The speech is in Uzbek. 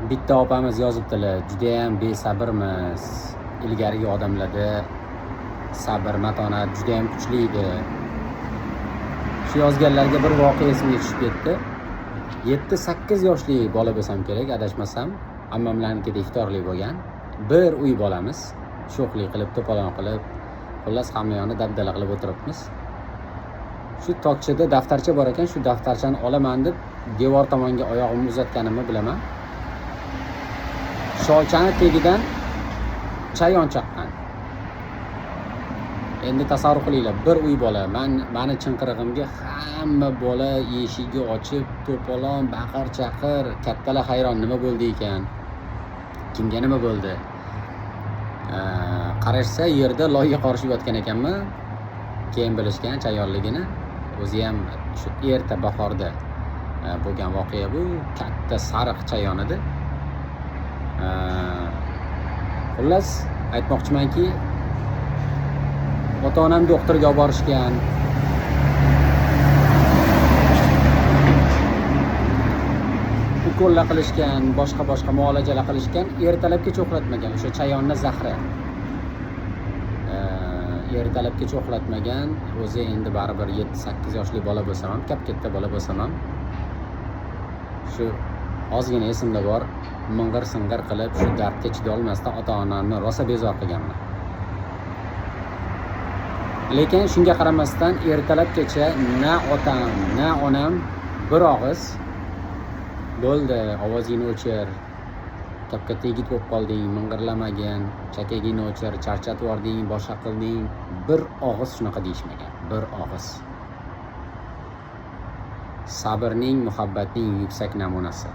Bitta opamiz yozibdilar, judayam besabrmiz. Ilgarigi odamlarda sabr, matonat judayam kuchli edi. Shu yozganlarga bir voqea esimga tushib ketdi. 7-8 yoshli bola bo'lsam kerak, adashmasam, ammamlarnikida iftorlik bo'lgan. Bir uy bolamiz, sho'xlik qilib, to'polon qilib, xullas hamma yoqni dabdala qilib o'tiribmiz. Shu tokchada daftarcha bor ekan, shu daftarchani olaman deb devor tomonga oyog'imni uzatganimni bilaman. Sholchani tagidan chayon chaqqan. Endi tasavvur qilinglar, bir uy bola, mani chinqirig'imga hamma bola eshigi ochib, to'polon, baqir chaqir, kattalar hayron, nima bo'ldi ekan? Kimga nima bo'ldi? Qarashsa yerda loyga qorishib yotgan ekanman. Keyin bilishgan chayonligini. O'zi ham shu erta bahorda bo'lgan voqea bu. Katta sariq chayon edi. Xullas, aytmoqchimanki, ota-onam doktorga olib borishgan. Ukollar qilishgan, boshqa-boshqa muolajalar qilishgan, ertalabgacha uxlatmagan o'sha chayonni zahri. Ertalabgacha uxlatmagan. O'zi endi baribir 7-8 yoshli bola bo'lsam ham, kap-katta bola bo'lsam ham, shu ozgina esimda bor, ming'ir-sing'ir qilib, shu dardga chidolmasdan ota-onamni rosa bezor qilganman. Lekin shunga qaramasdan ertalabgacha na otam, na onam bir og'iz bo'ldi, ovozingni o'chir, kap-katta yigit bo'lib qolding, ming'irlamagin, chakagingni o'chir, charchatib yubording, boshqa qilding, bir og'iz shunaqa deyishmagan, bir og'iz. Sabrning, muhabbatning yuksak namunasi.